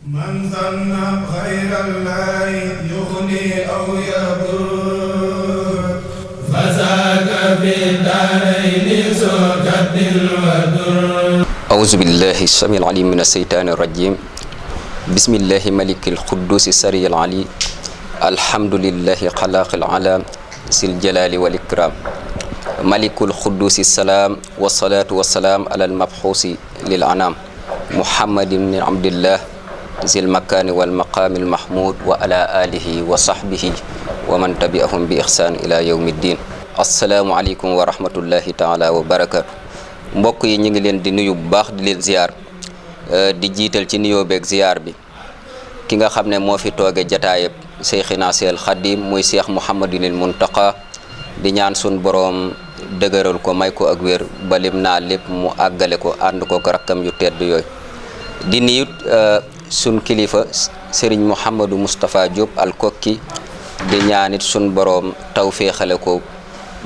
من ظن غير الله يغني أو يضر فذاك في الدارين ذو كد وضر. أعوذ بالله السميع العليم من الشيطان الرجيم. بسم الله ملك القدوس السري العلي. الحمد لله خلاق العالم ذي الجلال والإكرام. ملك القدوس السلام والصلاة والسلام على المبعوث للأنام محمد بن عبد الله ذي المكان والمقام المحمود وعلى آله وصحبه ومن تبعهم بإحسان إلى يوم الدين. السلام عليكم ورحمة الله تعالى وبركاته. mbokk yi ñu ngi leen di nuyu bu baax di leen ziar di jiital ci nuyoo beeg ziar bi ki nga xam ne moo fi tooge jataayeb Seyxina Seel Xadim muy Cheikh Mouhamadul Muntaqa di ñaan sun boroom dëgëral ko may ko ak wér ba lim naa lépp mu àggale ko ànd ko rakkam yu tedd yooyu di nuyut sun kilifa Serigne Mouhamadou Moustapha Diop al Kokki di ñaanit sun boroom tawféexale ko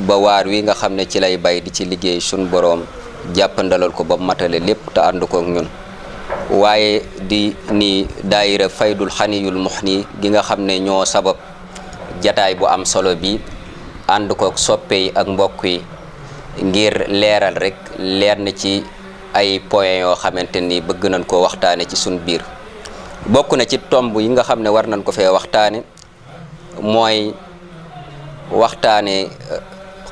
ba waar wi nga xam ne ci lay bay di ci liggéey sun boroom jàppandalal ko ba matale lépp te ànd ko ak ñun waaye di ni daayira faydul xaniyul muxni gi nga xam ne ñoo sabab jataay bu am solo bi ànd ko ak soppe yi ak mbokk yi ngir leeral rek leer na ci ay point yoo xamante ni bëgg nañ koo waxtaane ci suñ biir bokk na ci tomb yi nga xam ne war nañ ko fee waxtaane mooy waxtaane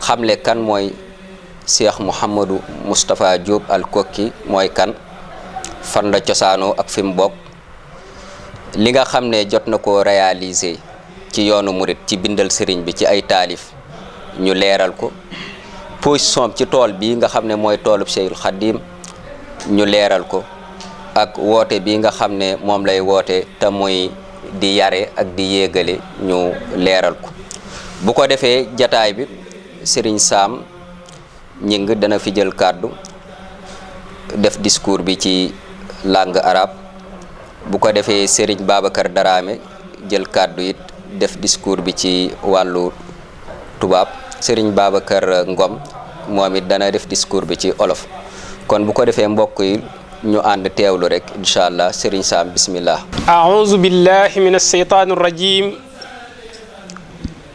xamle kan mooy Cheikh Mouhamadou Moustapha Diop al Kokki mooy kan fan la cosaanoo ak fi mu bokk li nga xam ne jot na ko réaliser ci yoonu murit ci bindal sëriñ bi ci ay taalif ñu leeral ko position ci tool bi nga xam ne mooy toolub Cheikhul Khadim ñu leeral ko ak woote bi nga xam ne moom lay woote te muy di yare ak di yéegale ñu leeral ko bu ko defee jataay bi sëriñ Sam ñing dana fi jël kàddu def discours bi ci langue arabe bu ko defee Serigne Babacar Darame jël kàddu it def discours bi ci wàllu tubaab Serigne Babacar Ngom moom it dana def discours bi ci olof kon bu ko defee mbokk yi ñu ànd teewlu rek incha allah Serigne Sam bismillah. A'udhu billahi minash shaytanir rajim.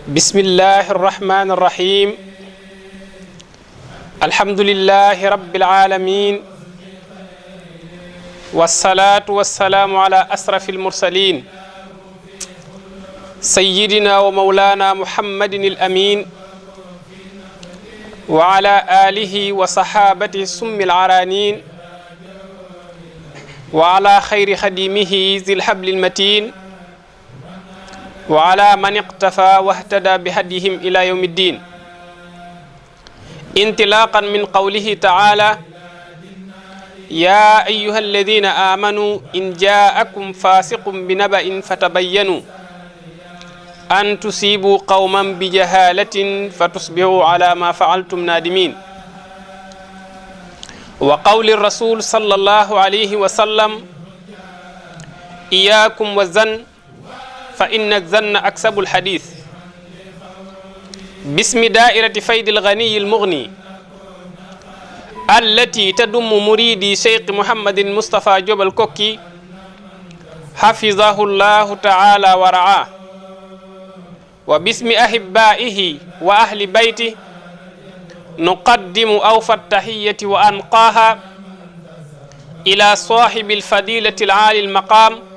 Bismillahir rahmanir rahim. Alhamdulillahi rabbil alamin wassalatu wassalamu ala asrafil mursalin sayyidina wa maulana muhammadin al amin wa ala alihi wa sahabatihi summil aranin wa ala khayri khadimihi zil hablil matin wa ala man iqtafa wahtada bihadihim ila yawmiddin. انطلاقا من قوله تعالى يا أيها الذين آمنوا إن جاءكم فاسق بنبأ فتبينوا أن تصيبوا قوما بجهالة فتصبحوا على ما فعلتم نادمين وقول الرسول صلى الله عليه وسلم إياكم والظن فإن الظن أكسب الحديث. باسم دائرة فيض الغني المغني التي تضم مريدي شيخ محمد المصطفى جوب الكوكي حفظه الله تعالى ورعاه وباسم أحبائه وأهل بيته نقدم أوفى التحية وأنقاها إلى صاحب الفضيلة العالي المقام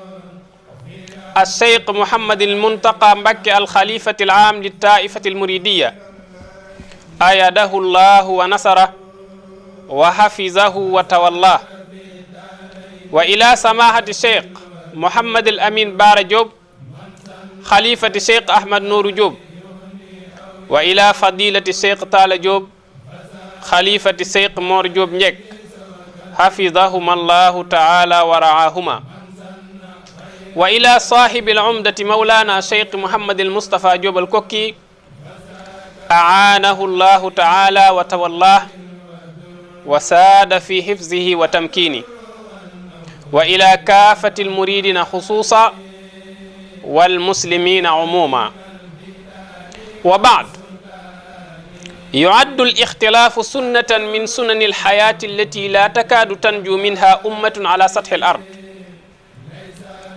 الشيخ محمد المنتقى مكي الخليفة العام للطائفة المريدية أيده الله ونصره وحفظه وتولاه وإلى سماحة الشيخ محمد الأمين بار جوب خليفة الشيخ أحمد نور جوب وإلى فضيلة الشيخ طال جوب خليفة الشيخ مور جوب نيك حفظهما الله تعالى ورعاهما وإلى صاحب العمدة مولانا شيخ محمد المصطفى جوب الكوكي أعانه الله تعالى وتولاه وساد في حفظه وتمكينه وإلى كافة المريدين خصوصا والمسلمين عموما وبعد يعد الاختلاف سنة من سنن الحياة التي لا تكاد تنجو منها أمة على سطح الأرض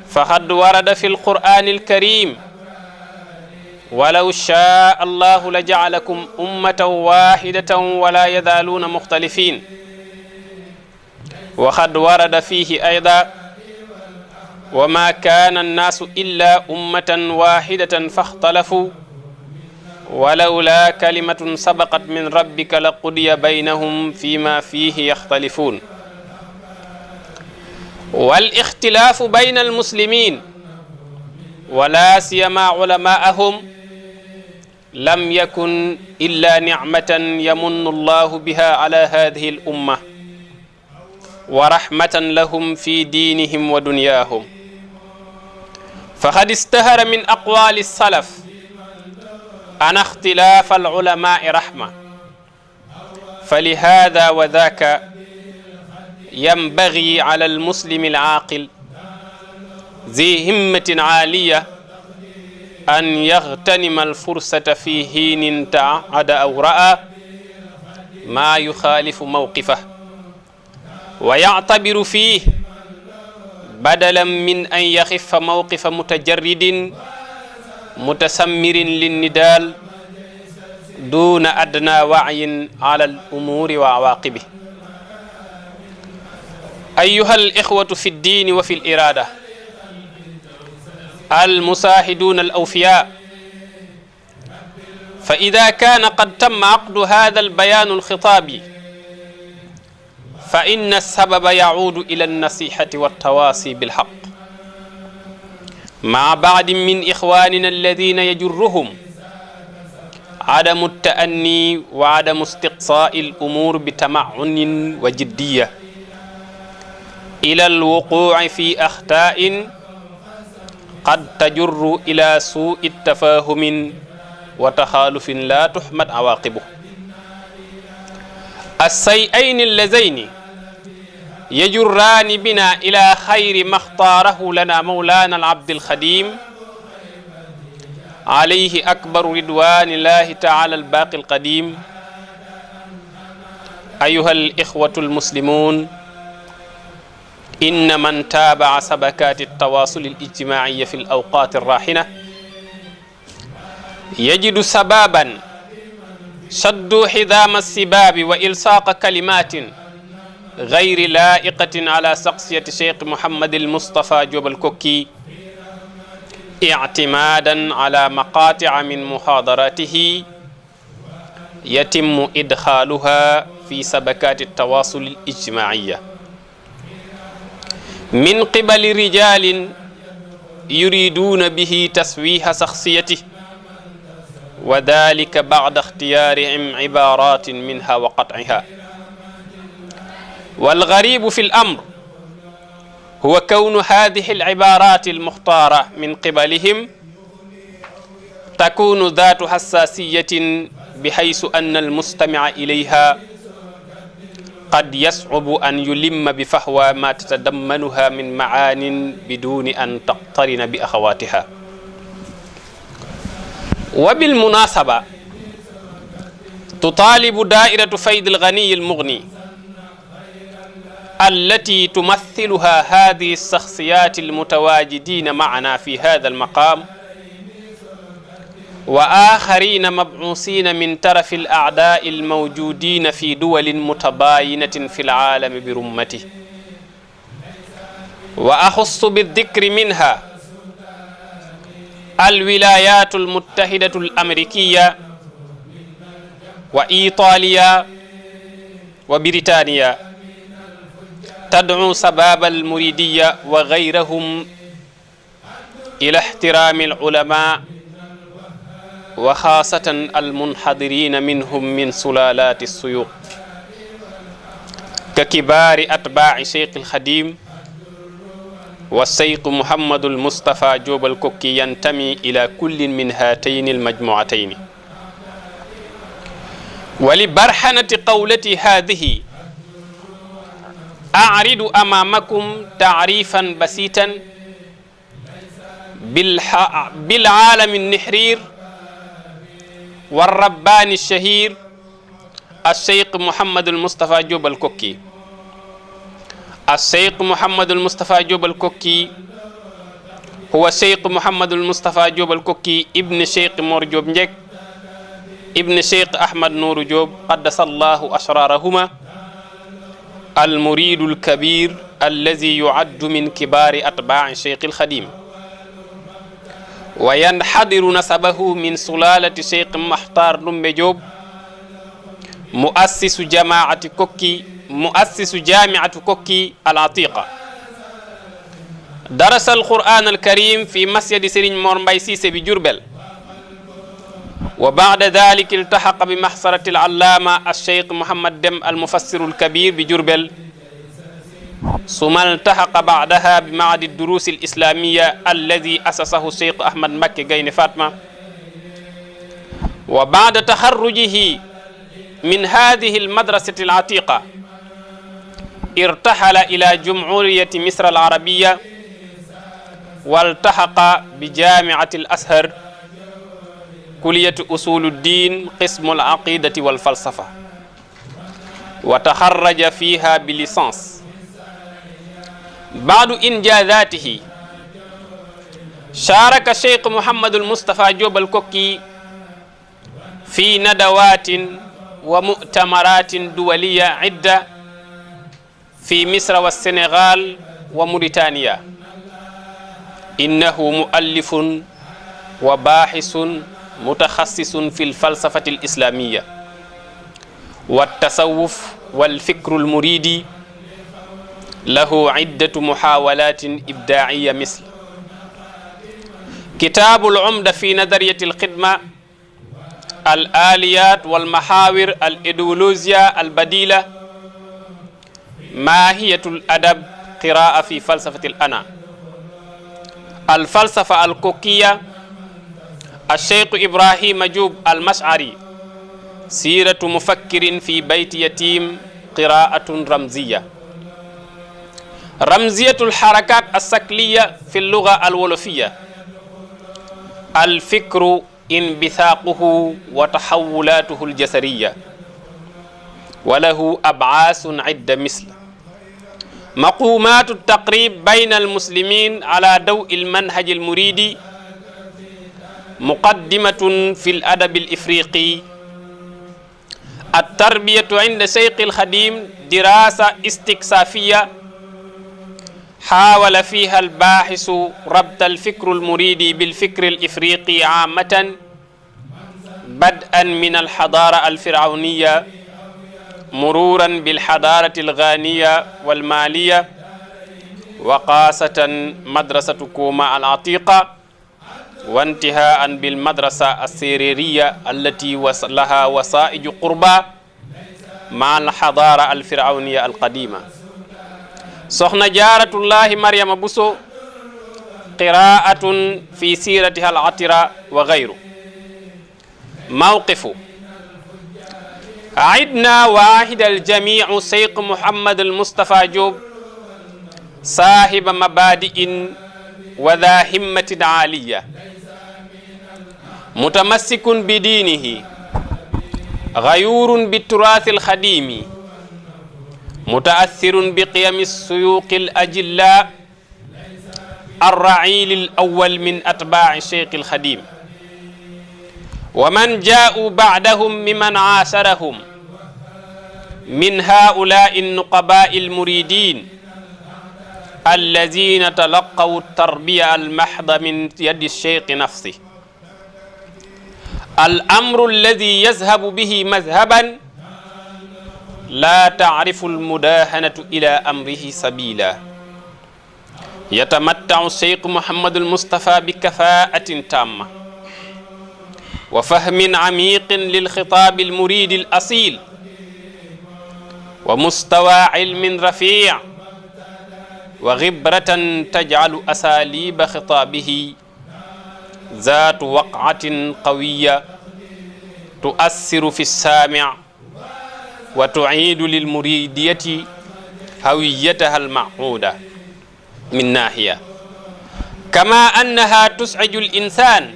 فقد ورد في القرآن الكريم ولو شاء الله لجعلكم أمة واحدة ولا يزالون مختلفين. وقد ورد فيه أيضا وما كان الناس إلا أمة واحدة فاختلفوا ولولا كلمة سبقت من ربك لقضي بينهم فيما فيه يختلفون. والاختلاف بين المسلمين ولا سيما علماءهم لم يكن إلا نعمة يمن الله بها على هذه الأمة ورحمة لهم في دينهم ودنياهم. فقد استهر من أقوال السلف أن اختلاف العلماء رحمة، فلهذا وذاك ينبغي على المسلم العاقل ذي همة عالية أن يغتنم الفرصة في حين تعهد أو رأى ما يخالف موقفه ويعتبر فيه بدلا من أن يخف موقف متجرد متسمر للندال دون أدنى وعي على الأمور وعواقبه. أيها الإخوة في الدين وفي الإرادة المساهدون الأوفياء، فإذا كان قد تم عقد هذا البيان الخطابي فإن السبب يعود إلى النصيحة والتواصي بالحق مع بعض من إخواننا الذين يجرهم عدم التأني وعدم استقصاء الأمور بتمعن وجدية إلى الوقوع في أخطاء قد تجر إلى سوء التفاهم وتخالف لا تحمد عواقبه. الشيئين اللذين يجران بنا إلى خير ما اختاره لنا مولانا العبد الخديم عليه أكبر رضوان الله تعالى الباقي القديم. أيها الإخوة المسلمون، إن من تابع سبكات التواصل الاجتماعي في الأوقات الراهنة يجد سبابا شدوا حزام السباب وإلصاق كلمات غير لائقة على شخصية شيخ محمد المصطفى جوب الكوكي اعتمادا على مقاطع من محاضراته يتم إدخالها في سبكات التواصل الاجتماعي من قبل رجال يريدون به تسويه شخصيته، وذلك بعد اختيارهم عبارات منها وقطعها. والغريب في الأمر هو كون هذه العبارات المختارة من قبلهم تكون ذات حساسية بحيث أن المستمع إليها قد يصعب أن يلم بفهوى ما تتضمنها من معان بدون أن تقترن بأخواتها. وبالمناسبة تطالب دائرة فيض الغني المغني التي تمثلها هذه الشخصيات المتواجدين معنا في هذا المقام وآخرين مبعوثين من طرف الأعداء الموجودين في دول متباينة في العالم برمته، وأخص بالذكر منها الولايات المتحدة الأمريكية وإيطاليا وبريطانيا، تدعو شباب المريدية وغيرهم إلى احترام العلماء وخاصة المنحدرين منهم من سلالات السيوط ككبار أتباع شيخ الخديم والشيخ محمد المصطفى جوب الكوكي ينتمي إلى كل من هاتين المجموعتين. ولبرهنة قولتي هذه أعرض أمامكم تعريفا بسيطا بالعالم النحرير والرباني الشهير الشيخ محمد المصطفى جوب الكوكي. الشيخ محمد المصطفى جوب الكوكي huwa Cheikh Mouhamadul Moustapha Diop al Kokki ibn Cheikh Mor Diop Njek ibn Cheikh Ahmad Nourou Diop qaddasallahu asrarahuma المريد الكبير الذي يعد من كبار أتباع شيخ الخديم وينحدر نسبه من سلالة شيخ مختار لمبي جوب مؤسس جامعة كوكي العتيقة. درس القرآن الكريم في مسجد سيرين مور مباي سيسي بجربل، وبعد ذلك التحق بمحصرة العلامة الشيخ محمد دم المفسر الكبير بجربل، ثم التحق بعدها بمعهد الدروس الإسلامية الذي أسسه الشيخ أحمد مكي غين فاطمة. وبعد تخرجه من هذه المدرسة العتيقة ارتحل إلى جمهورية مصر العربية والتحق بجامعة الأزهر كلية أصول الدين قسم العقيدة والفلسفة، وتخرج فيها بليسانس. بعد إنجازاته شارك الشيخ محمد المصطفى جوب الكوكي في ندوات ومؤتمرات دولية عدة في مصر والسنغال وموريتانيا. إنه مؤلف وباحث متخصص في الفلسفة الإسلامية والتصوف والفكر المريدي. له عدة محاولات إبداعية مثل كتاب العمدة في نظرية الخدمة، الآليات والمحاور الإيديولوجيا البديلة، ماهية الأدب، قراءة في فلسفة الأنا، الفلسفة الكوكية، الشيخ إبراهيم جوب المشعري، سيرة مفكر في بيت يتيم، قراءة رمزية، رمزية الحركات الشكلية في اللغة الولفية، الفكر انبثاقه وتحولاته الجسرية، وله أبعاث عدة مثل مقومات التقريب بين المسلمين على ضوء المنهج المريدي، مقدمة في الأدب الإفريقي، التربية عند شيخ الخديم، دراسة استكشافية حاول فيها الباحث ربط الفكر المريدي بالفكر الإفريقي عامة، بدءا من الحضارة الفرعونية مرورا بالحضارة الغانية والمالية، وخاصة مدرسة كوما العتيقة، وانتهاء بالمدرسة السيريرية التي لها وسائج قربى مع الحضارة الفرعونية القديمة. سخنا جارة الله مريم بوسو، قراءة في سيرتها العطرة وغيره. موقف عدنا واحد الجميع شيخ محمد المصطفى جوب صاحب مبادئ وذا همة عالية، متمسك بدينه، غيور بالتراث الخديم، متأثر بقيم السيوق الأجلاء، الرعيل الأول من أتباع الشيخ الخديم، ومن جاءوا بعدهم ممن عاشرهم من هؤلاء النقباء المريدين الذين تلقوا التربية المحضة من يد الشيخ نفسه. الأمر الذي يذهب به مذهبا لا تعرف المداهنة إلى أمره سبيلا. يتمتع الشيخ محمد المصطفى بكفاءة تامة وفهم عميق للخطاب المريد الأصيل، ومستوى علم رفيع، وغبرة تجعل أساليب خطابه ذات وقعة قوية تؤثر في السامع وتعيد للمريدية هويتها المعهودة من ناحية، كما أنها تسعج الإنسان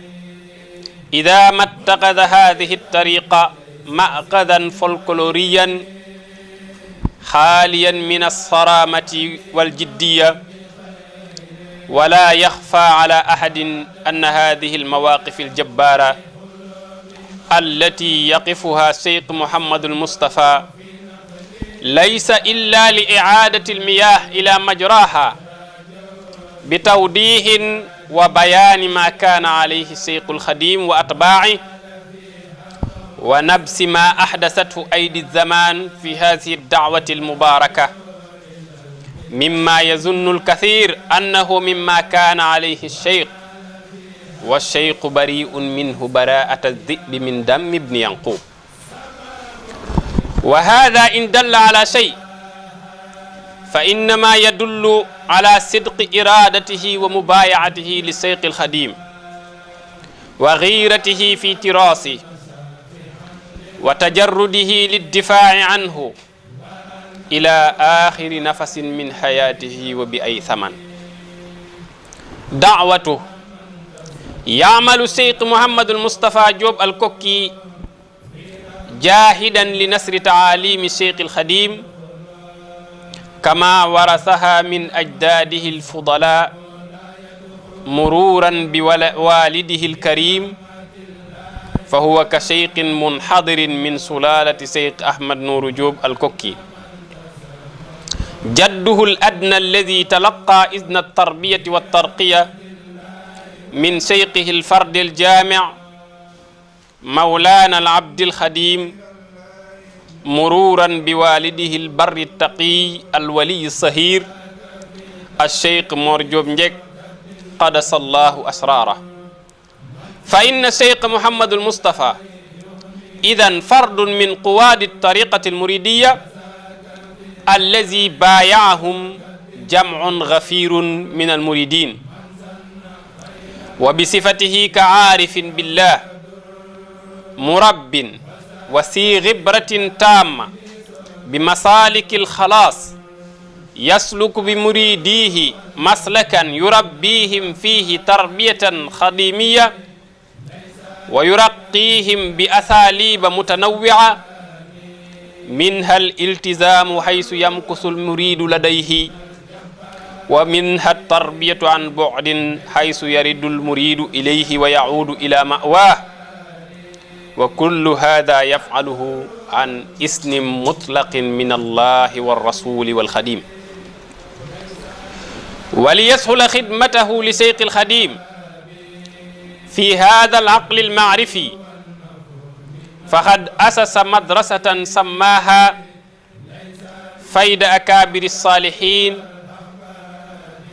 إذا ما اتخذ هذه الطريقة مأخذا فولكلوريا خاليا من الصرامة والجدية ولا يخفى على أحد أن هذه المواقف الجبارة التي يقفها الشيخ محمد المصطفى ليس إلا لإعادة المياه إلى مجراها بتوضيح وبيان ما كان عليه الشيخ الخديم وأتباعه ونبس ما أحدثته أيدي الزمان في هذه الدعوة المباركة مما يظن الكثير أنه مما كان عليه الشيخ والشيخ بريء منه براءة الذئب من دم ابن يعقوب. وهذا إن دل على شيء فإنما يدل على صدق إرادته ومبايعته للشيخ الخديم وغيرته في تراثه وتجرده للدفاع عنه إلى آخر نفس من حياته وبأي ثمن. دعوته يعمل الشيخ محمد المصطفى جوب الكوكي جاهدا لنصر تعاليم الشيخ الخديم كما ورثها من أجداده الفضلاء مرورا بوالده الكريم، فهو كشيخ منحدر من سلالة شيخ أحمد نور جوب الكوكي جده الأدنى الذي تلقى إذن التربية والترقية من شيخه الفرد الجامع مولانا العبد الخديم مرورا بوالده البر التقي الولي الصهير الشيخ مور جوب نجك قدس الله أسراره. فإن الشيخ محمد المصطفى إذن فرد من قواد الطريقة المريدية الذي بايعهم جمع غفير من المريدين، وبصفته كعارف بالله مرب وذي غبرة تامة بمسالك الخلاص يسلك بمريديه مسلكا يربيهم فيه تربية خديمية ويرقيهم بأساليب متنوعة منها الالتزام حيث يمكث المريد لديه، ومنها التربية عن بعد حيث يرد المريد إليه ويعود إلى مأواه، وكل هذا يفعله عن إذن مطلق من الله والرسول والخديم. وليسهل خدمته لشيخ الخديم في هذا العقل المعرفي فقد أسس مدرسة سماها فيد أكابر الصالحين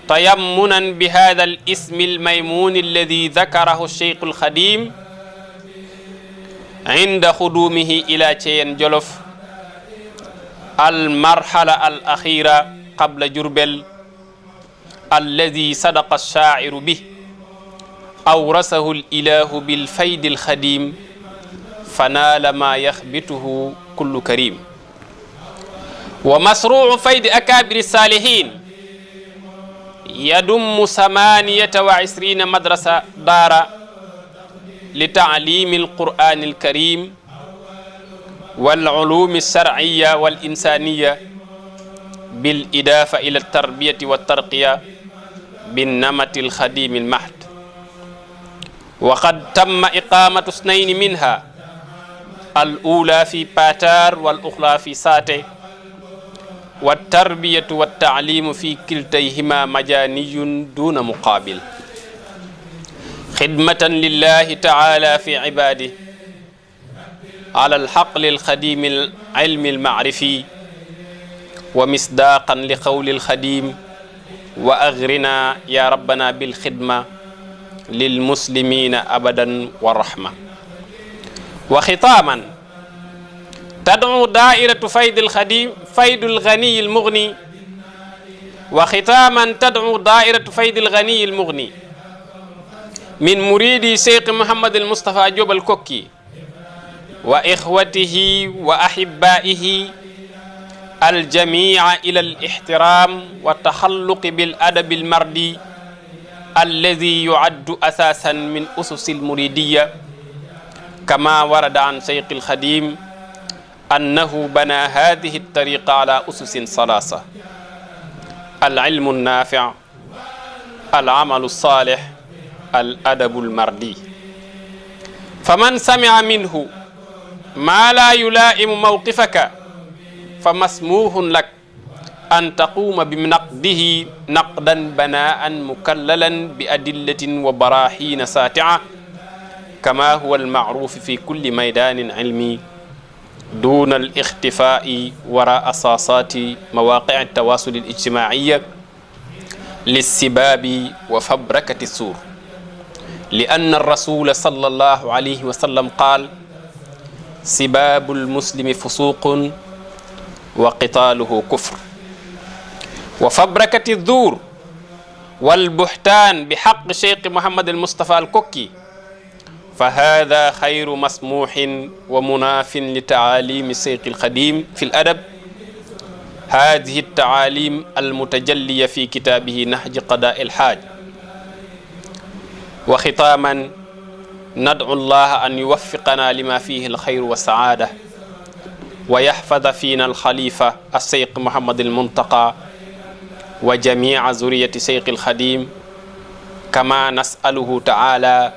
تيمنا بهذا الاسم الميمون الذي ذكره الشيخ الخديم عند خدومه إلى تشين جولف المرحلة الأخيرة قبل جربل الذي صدق الشاعر به أورثه الإله بالفيد الخديم فنال ما يخبته كل كريم. ومشروع فيد أكابر الصالحين يضم 28 مدرسة دار لتعليم القرآن الكريم والعلوم الشرعية والإنسانية بالإضافة إلى التربية والترقية بالنمط الخديم المحض. وقد تم إقامة 2 منها، الأولى في باتار والأخرى في ساتي، والتربية والتعليم في كلتيهما مجاني دون مقابل خدمة لله تعالى في عباده على الحقل الخديم العلم المعرفي، ومصداقا لقول الخديم وأغرنا يا ربنا بالخدمة للمسلمين أبدا والرحمة. وختاما تدعو دائرة فيد الخديم فيد الغني المغني وختاما تدعو دائرة فيد الغني المغني من مريدي شيخ محمد المصطفى جوب الكوكي وإخوته وأحبائه الجميع إلى الاحترام والتخلق بالأدب المردي الذي يعد أساسا من أسس المريدية، كما ورد عن شيخ الخديم أنه بنى هذه الطريقة على أسس 3: العلم النافع العمل الصالح الأدب المردي فمن سمع منه ما لا يلائم موقفك فمسموح لك أن تقوم بنقده نقدا بناء مكللا بأدلة وبراهين ساطعة كما هو المعروف في كل ميدان علمي دون الاختفاء وراء أساسات مواقع التواصل الاجتماعي للسباب وفبركة السور لأن الرسول صلى الله عليه وسلم قال سباب المسلم فسوق وقتاله كفر وفبركة الذور والبهتان بحق شيخ محمد المصطفى الكوكي فهذا خير مسموح ومناف لتعاليم الشيخ الخديم في الأدب هذه التعاليم المتجلية في كتابه نهج قضاء الحاج وختاما ندعو الله أن يوفقنا لما فيه الخير والسعادة ويحفظ فينا الخليفة الشيخ محمد المنتقى وجميع ذرية شيخ الخديم كما نسأله تعالى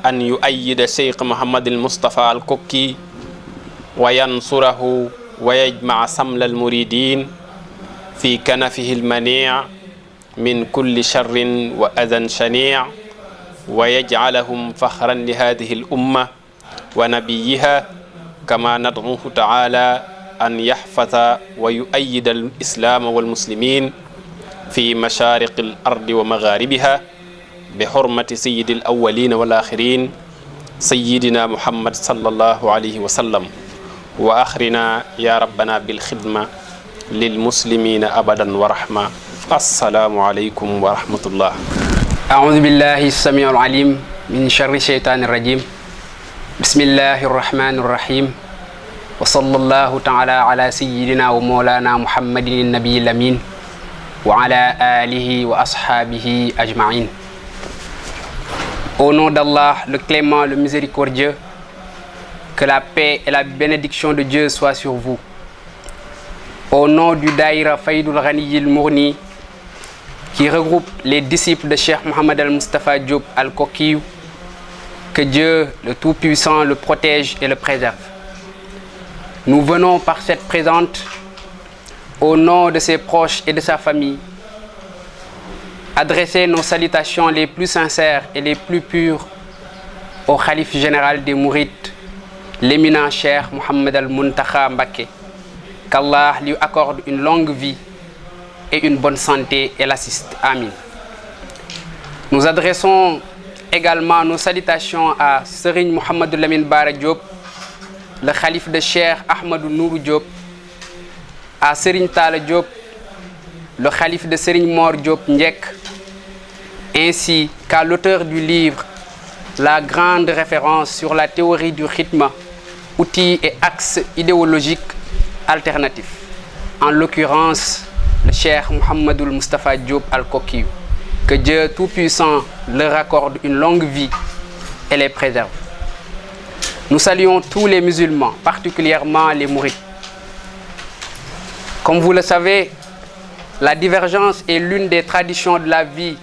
أن يؤيد الشيخ محمد المصطفى الكوكي وينصره ويجمع سمل المريدين في كنفه المنيع من كل شر وأذى شنيع ويجعلهم فخرا لهذه الأمة ونبيها كما ندعوه تعالى أن يحفظ ويؤيد الإسلام والمسلمين في مشارق الأرض ومغاربها بحرمة سيد الأولين والآخرين سيدنا محمد صلى الله عليه وسلم وآخرنا يا ربنا بالخدمة للمسلمين أبدا ورحمة السلام عليكم ورحمة الله. أعوذ بالله السميع العليم من شر الشيطان الرجيم بسم الله الرحمن الرحيم وصلى الله تعالى على سيدنا ومولانا محمد النبي الأمين وعلى آله وأصحابه أجمعين. Au nom d'Allah, le clément, le miséricordieux, que la paix et la bénédiction de Dieu soient sur vous. Au nom du Daïra Faïdoul Ghaniyil Mourni, qui regroupe les disciples de Cheikh Mohamed Al-Mustafa Diop Al-Kokiou, que Dieu, le Tout-Puissant, le protège et le préserve. Nous venons par cette présente, au nom de ses proches et de sa famille, adresser nos salutations les plus sincères et les plus pures au Khalife général des Mourides, l'éminent Cheikh Mohamed Al-Muntakha Mbacké, qu'Allah lui accorde une longue vie et une bonne santé et l'assiste. Amin. Nous adressons également nos salutations à Serigne Mohamed Lamine Bara Diop, le Khalife de Cheikh Ahmadou Nourou Diop, à Serigne Talla Diop, le Khalife de Serigne Mor Diop Ndiek, ainsi qu'à l'auteur du livre La grande référence sur la théorie du rythme, outils et axes idéologiques alternatifs, en l'occurrence le Cheikh Mohamedou Moustapha Diop Al-Kokiou. Que Dieu Tout-Puissant leur accorde une longue vie et les préserve. Nous saluons tous les musulmans, particulièrement les mourides. Comme vous le savez, la divergence est l'une des traditions de la vie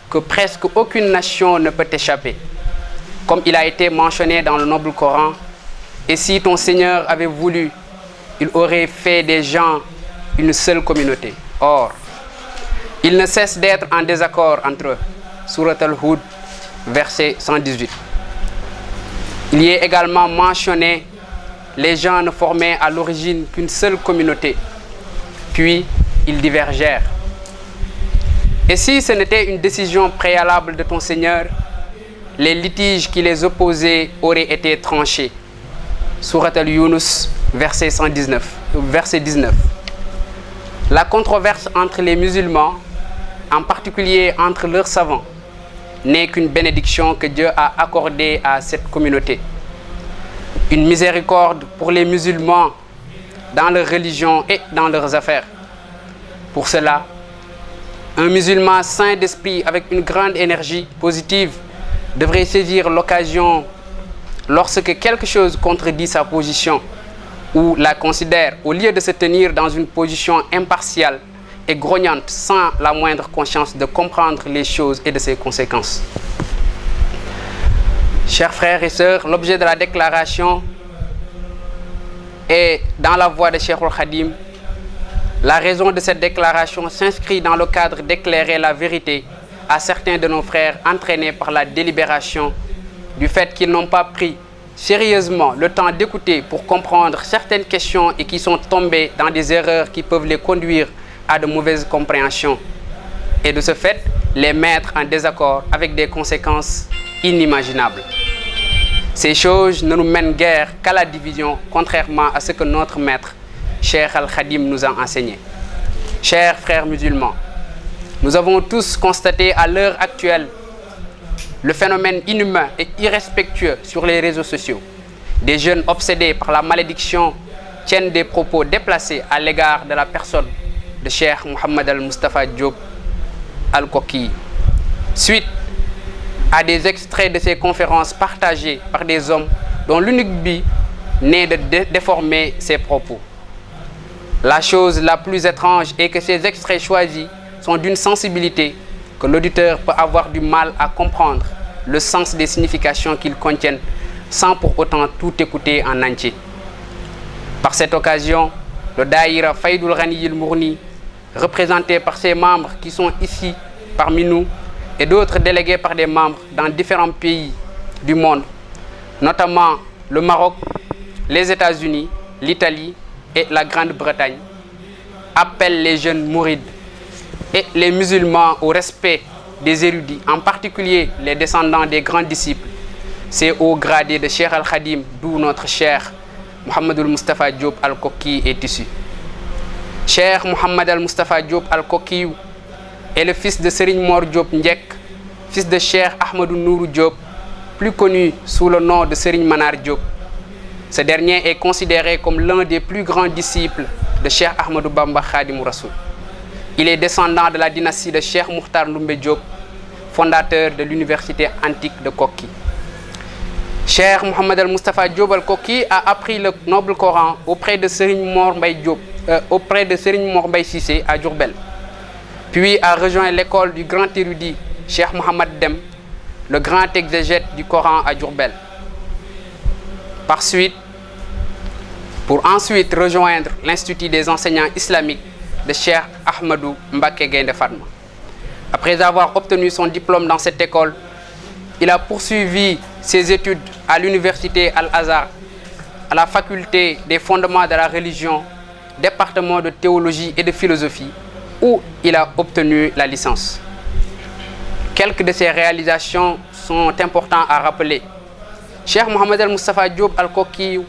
que presque aucune nation ne peut échapper. Comme il a été mentionné dans le noble Coran, et si ton Seigneur avait voulu, il aurait fait des gens une seule communauté. Or, il ne cesse d'être en désaccord entre eux. Surat Al-Hud, verset 118. Il y est également mentionné, les gens ne formaient à l'origine qu'une seule communauté, puis ils divergèrent. Et si ce n'était une décision préalable de ton Seigneur, les litiges qui les opposaient auraient été tranchés. Surat Al-Yunus, verset 19. La controverse entre les musulmans, en particulier entre leurs savants, n'est qu'une bénédiction que Dieu a accordée à cette communauté. Une miséricorde pour les musulmans dans leur religion et dans leurs affaires. Pour cela, un musulman saint d'esprit avec une grande énergie positive devrait saisir l'occasion lorsque quelque chose contredit sa position ou la considère, au lieu de se tenir dans une position impartiale et grognante sans la moindre conscience de comprendre les choses et de ses conséquences. Chers frères et sœurs, l'objet de la déclaration est dans la voie de Cheikh Khadim. La raison de cette déclaration s'inscrit dans le cadre d'éclairer la vérité à certains de nos frères entraînés par la délibération du fait qu'ils n'ont pas pris sérieusement le temps d'écouter pour comprendre certaines questions et qui sont tombés dans des erreurs qui peuvent les conduire à de mauvaises compréhensions et de ce fait les mettre en désaccord avec des conséquences inimaginables. Ces choses ne nous mènent guère qu'à la division, contrairement à ce que notre maître, Cheikh Al-Khadim, nous a enseigné. Chers frères musulmans, nous avons tous constaté à l'heure actuelle le phénomène inhumain et irrespectueux sur les réseaux sociaux. Des jeunes obsédés par la malédiction tiennent des propos déplacés à l'égard de la personne de Cheikh Mohammed Al-Mustafa Diop Al-Koki. Suite à des extraits de ces conférences partagées par des hommes dont l'unique but n'est de déformer ces propos. La chose la plus étrange est que ces extraits choisis sont d'une sensibilité que l'auditeur peut avoir du mal à comprendre le sens des significations qu'ils contiennent sans pour autant tout écouter en entier. Par cette occasion, le Daïra Faïdoul Ghani Mourni, représenté par ses membres qui sont ici parmi nous et d'autres délégués par des membres dans différents pays du monde, notamment le Maroc, les États-Unis, l'Italie et la Grande-Bretagne, appelle les jeunes mourides et les musulmans au respect des érudits, en particulier les descendants des grands disciples, ces hauts gradés de Cheikh Al-Khadim, d'où notre cher Mohammed Al-Mustafa Diop Al-Koki est issu. Cheikh Mohammed Al-Mustafa Diop Al-Koki est le fils de Serigne Mor Diop Ndiek, fils de Cheikh Ahmadou Nourou Diop, plus connu sous le nom de Serigne Manar Diop. Ce dernier est considéré comme l'un des plus grands disciples de Cheikh Ahmadou Bamba Khadim Rassoul. Il est descendant de la dynastie de Cheikh Mokhtar Ndoumbe Diop, fondateur de l'université antique de Koki. Cheikh Mohammed Al-Mustafa Diop Al-Koki a appris le noble Coran auprès de Serigne Mor Mbaye Cissé à Diourbel, puis a rejoint l'école du grand érudit Cheikh Mohammed Dem, le grand exégète du Coran à Diourbel. Pour ensuite rejoindre l'Institut des enseignants islamiques de Cheikh Ahmadou Mbacké Gaïndé Fatma. Après avoir obtenu son diplôme dans cette école, il a poursuivi ses études à l'université Al-Azhar, à la faculté des fondements de la religion, département de théologie et de philosophie, où il a obtenu la licence. Quelques de ses réalisations sont importantes à rappeler. Cheikh Mohammed Al-Mustafa Diop Al-Koki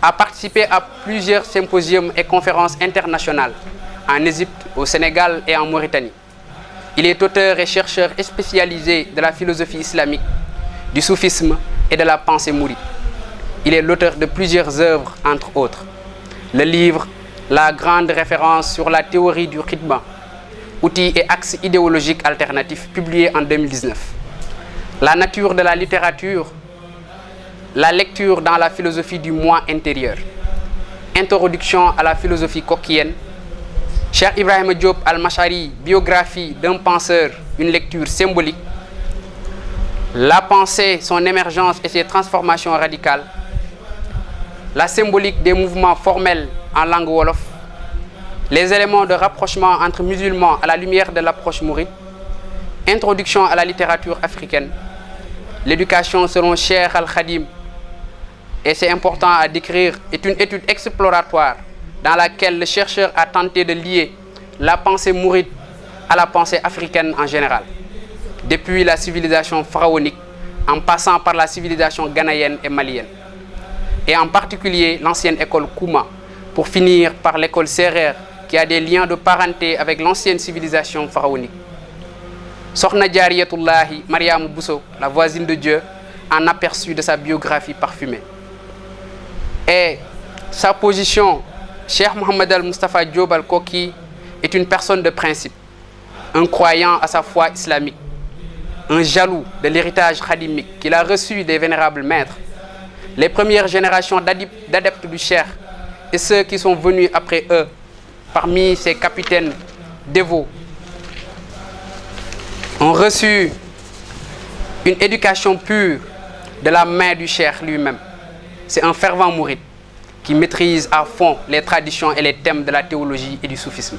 a participé à plusieurs symposiums et conférences internationales en Égypte, au Sénégal et en Mauritanie. Il est auteur et chercheur spécialisé de la philosophie islamique, du soufisme et de la pensée mouride. Il est l'auteur de plusieurs œuvres, entre autres. Le livre La grande référence sur la théorie du khidma, outils et axes idéologiques alternatifs, publié en 2019. La nature de la littérature, la lecture dans la philosophie du moi intérieur. Introduction à la philosophie kokienne. Cheikh Ibrahim Diop Al-Mashari, biographie d'un penseur, une lecture symbolique. La pensée, son émergence et ses transformations radicales. La symbolique des mouvements formels en langue wolof. Les éléments de rapprochement entre musulmans à la lumière de l'approche mouride. Introduction à la littérature africaine. L'éducation selon Cheikh Al-Khadim, et c'est important à décrire, est une étude exploratoire dans laquelle le chercheur a tenté de lier la pensée mouride à la pensée africaine en général, depuis la civilisation pharaonique en passant par la civilisation ghanéenne et malienne, et en particulier l'ancienne école Kouma, pour finir par l'école Sérère qui a des liens de parenté avec l'ancienne civilisation pharaonique. Sokhna Jariyatullahi Mariam Bousso, la voisine de Dieu, en aperçu de sa biographie parfumée. Et sa position, Cheikh Mohammed Al-Mustafa Diop Al-Koki est une personne de principe, un croyant à sa foi islamique, un jaloux de l'héritage khadimique qu'il a reçu des vénérables maîtres. Les premières générations d'adeptes du Cheikh et ceux qui sont venus après eux, parmi ces capitaines dévots ont reçu une éducation pure de la main du cheikh lui-même. C'est un fervent mouride qui maîtrise à fond les traditions et les thèmes de la théologie et du soufisme.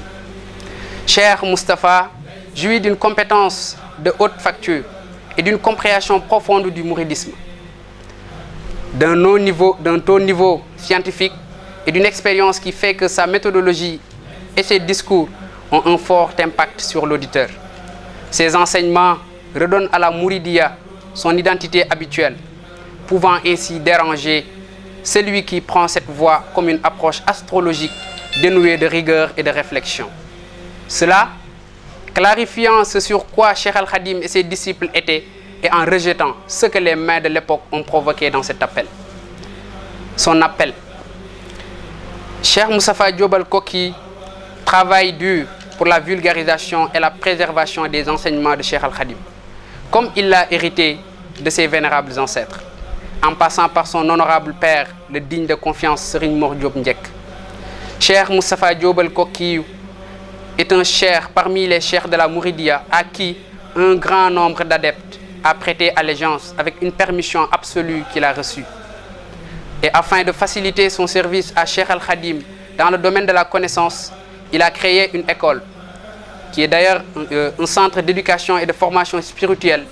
Cheikh Moustapha jouit d'une compétence de haute facture et d'une compréhension profonde du mouridisme, d'un haut niveau scientifique et d'une expérience qui fait que sa méthodologie et ses discours ont un fort impact sur l'auditeur. Ses enseignements redonnent à la Mouridia son identité habituelle, pouvant ainsi déranger celui qui prend cette voie comme une approche astrologique dénuée de rigueur et de réflexion. Cela, clarifiant ce sur quoi Cheikh Al-Khadim et ses disciples étaient et en rejetant ce que les mains de l'époque ont provoqué dans cet appel. Son appel. Cheikh Moustapha Diop Al-Koki travaille dur pour la vulgarisation et la préservation des enseignements de Cheikh Al-Khadim, comme il l'a hérité de ses vénérables ancêtres, en passant par son honorable père, le digne de confiance Serigne Mor Diop Ndiek. Cheikh Moustapha Diop Al-Koki est un cheikh parmi les cheikhs de la Mouridia à qui un grand nombre d'adeptes a prêté allégeance avec une permission absolue qu'il a reçue. Et afin de faciliter son service à Cheikh Al-Khadim dans le domaine de la connaissance, il a créé une école qui est d'ailleurs un centre d'éducation et de formation spirituelle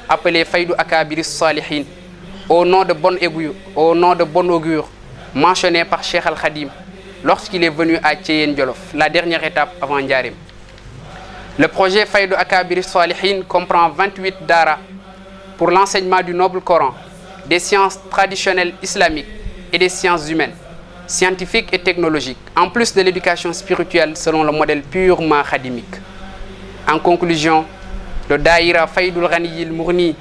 appelé Faydou Akabiris Salihin, au nom de bon augure mentionné par Cheikh Al-Khadim lorsqu'il est venu à Thiéyène Djolof, la dernière étape avant Ndiarème. Le projet Faydou Akabiris Salihin comprend 28 daara pour l'enseignement du noble Coran, des sciences traditionnelles islamiques et des sciences humaines, scientifiques et technologiques, en plus de l'éducation spirituelle selon le modèle purement khadimique. En conclusion, le Daïra Faïdoul Ghaniyil Mourni,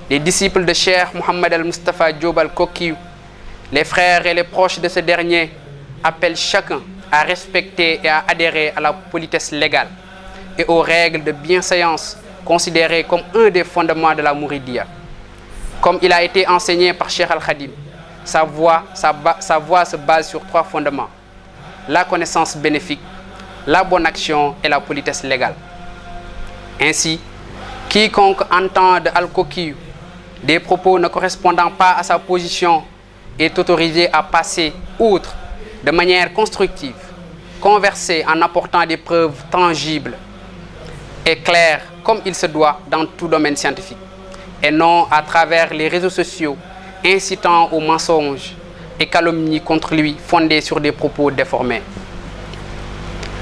les disciples de Cheikh Mohammed Al-Mustafa Diop Al-Koki, les frères et les proches de ce dernier appellent chacun à respecter et à adhérer à la politesse légale et aux règles de bienséance considérées comme un des fondements de la Mouridia. Comme il a été enseigné par Cheikh Al-Khadim, sa voie se base sur 3 fondements: la connaissance bénéfique, la bonne action et la politesse légale. Ainsi, quiconque entend de Al-Koki des propos ne correspondant pas à sa position est autorisé à passer outre de manière constructive, converser en apportant des preuves tangibles et claires comme il se doit dans tout domaine scientifique, et non à travers les réseaux sociaux incitant aux mensonges et calomnies contre lui fondées sur des propos déformés.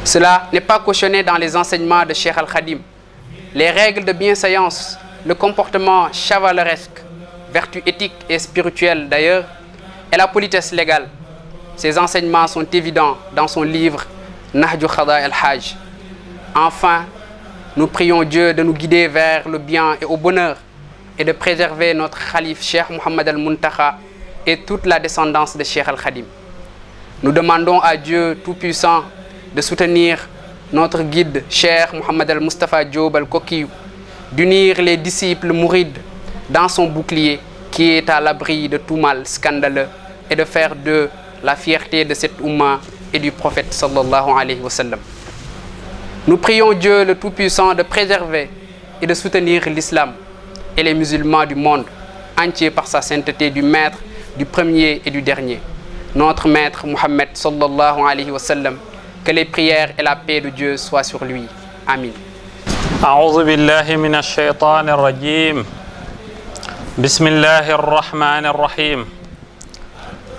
Cela n'est pas cautionné dans les enseignements de Cheikh Al-Khadim. Les règles de bienséance, le comportement chevaleresque, vertu éthique et spirituelle d'ailleurs, et la politesse légale. Ces enseignements sont évidents dans son livre Nahju Khada al-Hajj. Enfin, nous prions Dieu de nous guider vers le bien et au bonheur et de préserver notre khalife Cheikh Mohammed Al-Muntakha et toute la descendance de Cheikh Al-Khadim. Nous demandons à Dieu Tout-Puissant de soutenir notre guide Cheikh Mohammed Al-Mustafa Diop Al-Koki, d'unir les disciples mourides dans son bouclier qui est à l'abri de tout mal scandaleux et de faire d'eux la fierté de cette Oumma et du prophète sallallahu alayhi wa sallam. Nous prions Dieu le Tout-Puissant de préserver et de soutenir l'islam et les musulmans du monde entier par sa sainteté du maître, du premier et du dernier, notre maître Mohammed sallallahu alayhi wa sallam. Que les prières et la paix de Dieu soient sur lui. Amin. أعوذ بالله من الشيطان الرجيم بسم الله الرحمن الرحيم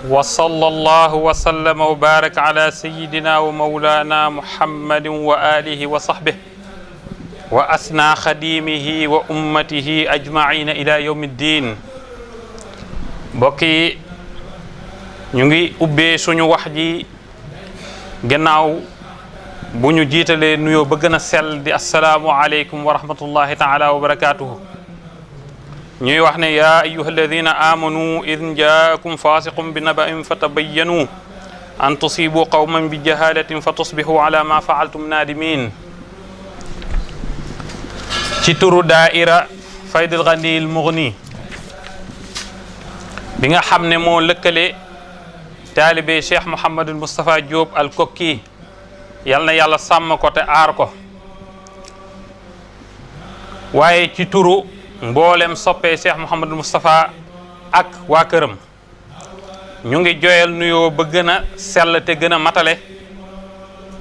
وصلى الله وسلم وبارك على سيدنا ومولانا محمد وآله وصحبه وأسنى خديمه وأمته أجمعين إلى يوم الدين. بقي نيغي أوبي سونو وحدي gannaaw bu ñu jiitalee nuyoo ba gën a sell di assalaamu aleykum wa rahmatullahi taala wa barakatuhu. ñuy wax ne yaa ayuha alladina amanu id jaakum fasiqum bi naba'in fatabayyanu an tusibu qawman bi jahalatin fa tusbihu ala ma faaltum nadimin. ci turu daaira Faydul Ghaniyil Mughni bi nga xam ne moo lëkkale taalibe Cheikh Mouhamadul Moustapha Diop Al-Koki, yal na yàlla sàmm ko te aar ko waaye ci turu mboolem soppee Cheikh Mouhamadul Moustapha ak waa këram ñu ngi joyal nuyoo ba gën a sell te gën a matale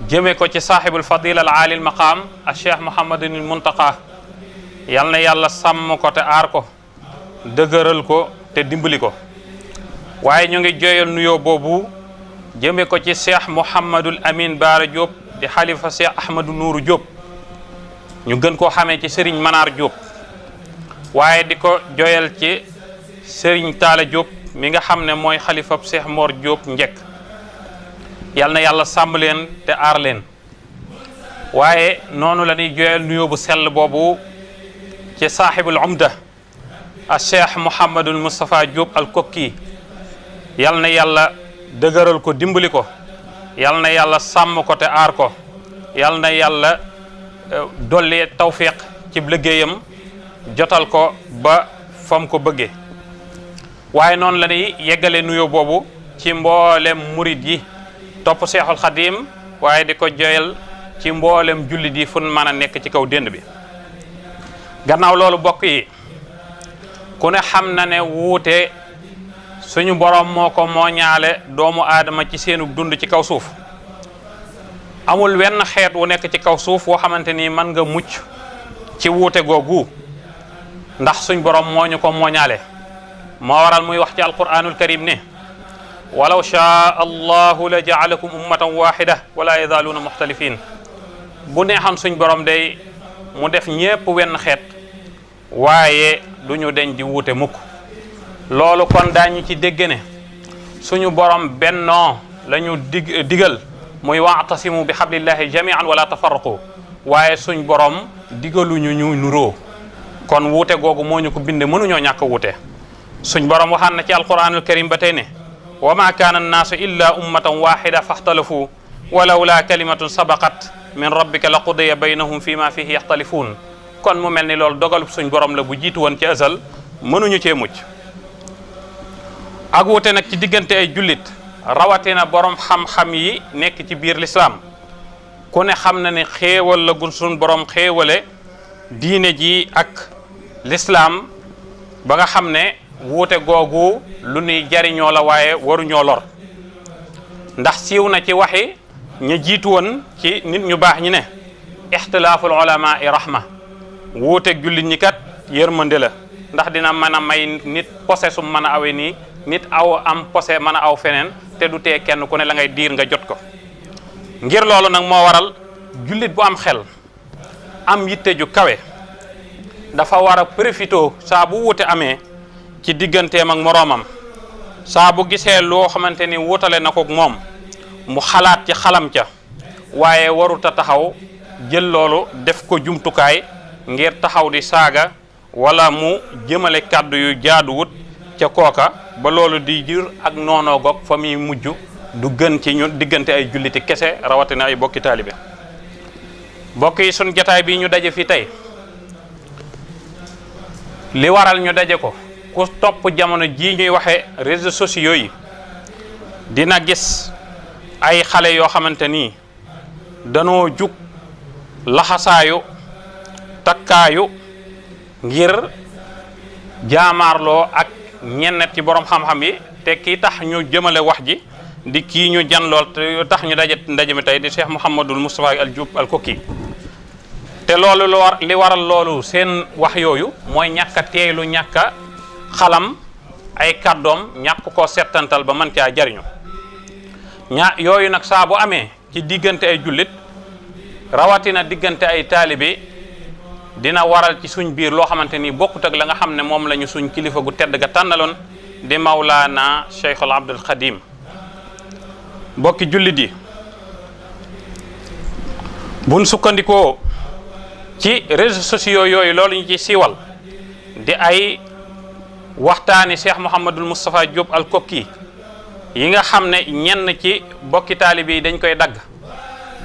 jëme ko ci saaxibul fadila al aali al maqaam a Cheikh Mouhamadul Muntaqa yal na yàlla sàmm ko te aar ko dëgëral ko te dimbali ko waaye ñu ngi joyal nuyoo boobu jëme ko ci Cheikh Mouhamadul Amin Baara Diop di xalifa Cheikh Ahmadou Nourou Diop ñu gën koo xamee ci Serigne Manar Diop waaye di ko joyal ci Serigne Talla Diop mi nga xam ne mooy xalifab Cheikh Mor Diop njëkk yal na yàlla sàmm leen te aar leen waaye noonu la ñuy joyal nuyoo bu sell boobu ci saaxibul umda a Cheikh Mouhamadul Moustapha Diop al Kokki yal na yàlla dëgëral ko dimbali ko yal na yàlla sàmm ko te aar ko yal na yàlla dolli tawfiq ci liggéeyam jotal ko ba fam ko bëggee waaye noonu la ñuy yeggale nuyoo boobu ci mboolem murid yi topp Seexul Xadim waaye di ko joyal ci mboolem jullit yi fu mën a nekk ci kaw dénd bi gannaaw loolu bokk yi ku ne xam na ne wuute suñu borom moo ko mooñaale doomu aadama ci seenu dund ci kaw suuf amul wenn xeet wu nekk ci kaw suuf woo xamante ni mën nga mucc ci wuute googu ndax suñ borom moo ñu ko mooñaale moo waral muy wax ci alquranul karim ne walaw shaa allahu la jaalakum ummatan wahida wala yazaaluuna muxtalifin bu neexam suñ borom day mu def ñépp wenn xeet waaye du ñu deñ di wuute mukk loolu kon daañu ci dégg ne suñu borom bennoo la ñu digal muy wa'tasimu bi hablillahi jami'an wala tafarraqu waaye suñ borom digaluñu ñu nuroo kon wuute googu moo ñu ko binde mënuñoo ñàkk wuute suñ borom waxaan na ci alquranul karim ba tey ne wa ma kaana annaasu illa ummatan wahida faxtalafu walawla kalimatun sabaqat min rabbika la qudiya baynahum fi ma fihi yaxtalifuun kon mu mel ni loolu dogalub suñ borom la bu jiitu woon ci azal mënuñu cee mucc ak wuute nag ci diggante ay jullit rawatina borom xam-xam yi nekk ci biir lislaam ku ne xam na ne xéewal la gun suñ borom xéewale diine ji ak lislaam ba nga xam ne wuute googu lu nuy jariñoo la waaye waruñoo lor ndax siiw na ci waxi ña jiitu woon ci nit ñu baax ñi ne ixtilaaful ulama i rahma wuuteeg jullit ñi kat yërmande la ndax dina mën a may nit posé sum mën a awe nii nit aw am posé mën a aw feneen te du tee kenn ku ne la ngay diir nga jot ko ngir loolu nag moo waral jullit bu am xel am yitte ju kawe dafa war a profité saa bu wuute amee ci digganteem ak moroomam saa bu gisee loo xamante ni wutale na ko moom mu xalaat ci xalam ca waaye waruta taxaw jël loolu def ko jumtukaay ngir taxaw di saaga wala mu jëmale kàddu yu jaaduwut ca kooka ba loolu di jur ak noonoo goog fa muy mujj du gën ci ñu diggante ay julliti kese rawatina ay bokki taalibe bokk yi sun jataay bi ñu daje fi tey li waral ñu daje ko ku topp jamono jii ñuy waxe réseaux sociaux yi dina gis ay xale yoo xamante ni danoo jug laxasaayu takkaayu ngir jaamaarloo ak ñenn ci borom xam-xam yi te kii tax ñu jëmale wax ji di kii ñu jan lool te tax ñu ndaje mi tey di Cheikh Mouhamadul Moustapha al Diop al Kokki te loolu li waral loolu seen wax yooyu mooy ñàkk a teeylu ñàkk a xalam ay kàddoom ñàkk koo settantal ba mën caa jariñu yooyu nag saa bu amee ci diggante ay jullit rawatina diggante ay taalibe dina waral ci suñ biir loo xamante ni bokkut ak la nga xam ne moom la ñu suñ kilifa gu tedd ga tànnaloon di Mawlaana Cheikhul Abdul Xadim bokki jullit yi buñ sukkandikoo ci réseaux sociaux yooyu loolu ñu ci siiwal di ay waxtaani Cheikh Mouhamadul Moustapha Diop al Kokki yi nga xam ne ñenn ci bokki taalibe yi dañ koy dagg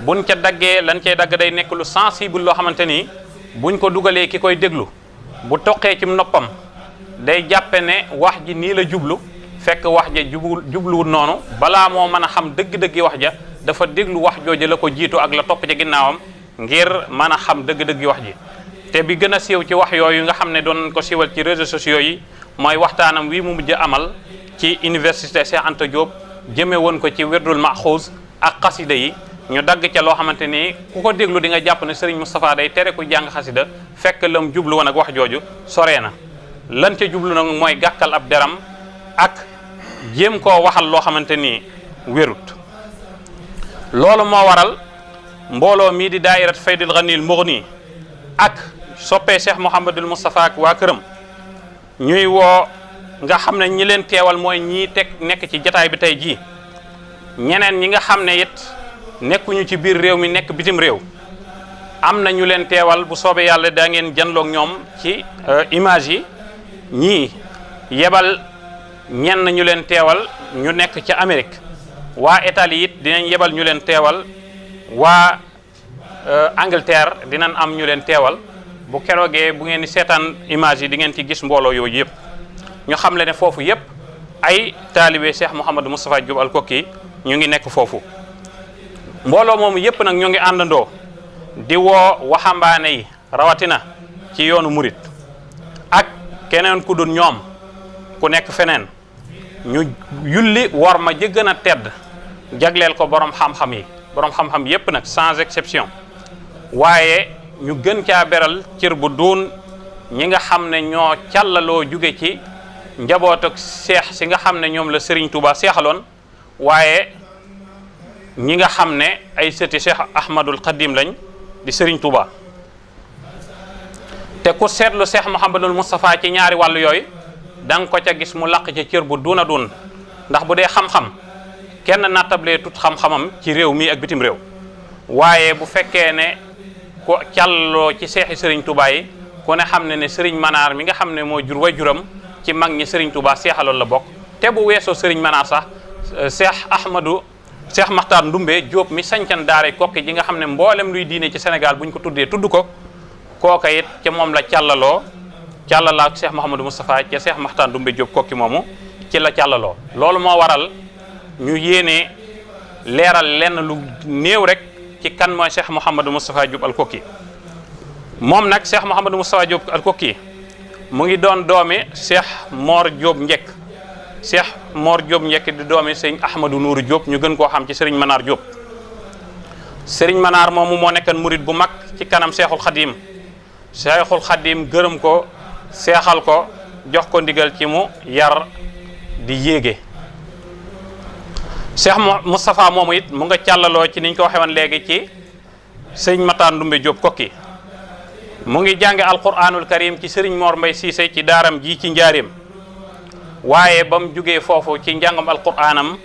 buñ ca daggee lan cay dagg day nekk lu sensible loo xamante ni buñ ko dugalee ki koy déglu bu toqee ci noppam day jàppe ne wax ji nii la jublu fekk wax ja jubluwul noonu balaa moo mën a xam dëgg-dëggi wax ja dafa déglu wax jooja la ko jiitu ak la topp ca ginnaawam ngir mën a xam dëgg-dëggi wax ji te bi gën a siiw ci wax yooyu nga xam ne doon ko siiwal ci réseaux sociaux yi mooy waxtaanam wi mu mujj amal ci université Cheikh Anta Diop jëme woon ko ci wirdul maxuus ak xasida yi ñu dagg ca loo xamante ni ku ko déglu di nga jàpp ne Serigne Moustapha day tere ku jàng xasida fekk lam jublu woon ak wax jooju soree na lan ca jublu nag mooy gàkkal ab deram ak jéem koo waxal loo xamante ni wérut loolu moo waral mbooloo mii di daa'irat Faydul Ghaniyul Mughni ak soppee Cheikh Mouhamadul Moustapha ak waa këram ñuy woo nga xam ne ñi leen teewal mooy ñii nekk ci jataay bi tey jii ñeneen ñi nga xam ne it nekkuñu ci biir réew mi nekk bitim réew am na ñu leen teewal bu soobee yàlla daa ngeen janloog ñoom ci image yi ñii yebal ñenn ñu leen teewal ñu nekk ci Amérique waa Italie it dinañ yebal ñu leen teewal waa Angleterre dinañ am ñu leen teewal bu keroogee bu ngeen di seetaan image yi di ngeen ci gis mbooloo yooyu yëpp ñu xam le ne foofu yëpp ay taalibe Cheikh Mouhamadou Moustapha Diop Al-Koki ñu ngi nekk foofu mbooloo moomu yëpp nag ñu ngi àndandoo di woo waxambaane yi rawatina ci yoonu murit ak keneen ku dul ñoom ku nekk feneen ñu yulli war ma gën a tedd jagleel ko borom xam-xam yi borom xam-xam yëpp nag sans exception waaye ñu gën caa beral cër bu duun ñi nga xam ne ñoo càllaloo jóge ci njaboot ak seex si nga xam ne ñoom la Serigne Touba seexaloon waaye ñi nga xam ne ay sëti Cheikh Ahmadul Khadim lañ di Serigne Touba te ku seetlu Cheikh Mouhamadul Moustapha ci ñaari wàllu yooyu da nga ko ca gis mu laq ca cër bu duuna duun ndax bu dee xam-xam kenn nattablee tut xam-xamam ci réew mi ak bitim réew waaye bu fekkee ne ku càlloo ci seexi Serigne Touba yi ku ne xam ne ne Serigne Manar mi nga xam ne moo jur waajuram ci mag ñi Serigne Touba seexaloon la bokk te bu weesoo Serigne Manar sax Cheikh Makhtar Ndumbe Diop mi sañcan daare Kokki ji nga xam ne mboolem luy diine ci Sénégal buñ ko tuddee tudd ko kooka it ca moom la càllaloo ak Cheikh Mouhamadou Moustapha ca Cheikh Makhtar Ndumbe Diop Kokki moomu ci la càllaloo loolu moo waral ñu yéene leeral lenn lu néew rek ci kan mooy Cheikh Mouhamadou Moustapha Diop Al-Koki moom nag Cheikh Mouhamadou Moustapha Diop Al-Koki mu ngi doon doomi Cheikh Mor Diop Njekk Cheikh Mor Diop Njekk di doomi sëñ Ahmadou Nourou Diop ñu gën koo xam ci Serigne Manar Diop Serigne Manar moomu moo nekkan murit bu mag ci kanam Cheikhul Khadim gërëm ko seexal ko jox ko ndigal ci mu yar di yéege Cheikh Moustapha moomu it mu nga càllaloo ci niñ ko waxee woon léegi ci sëñ Matar Ndumbe Diop Kokki mu ngi jànge alquranul karim ci Serigne Mor Mbay Siise ci daaram ji ci njaareem waaye ba mu jugee foofu ci njàngam alquranam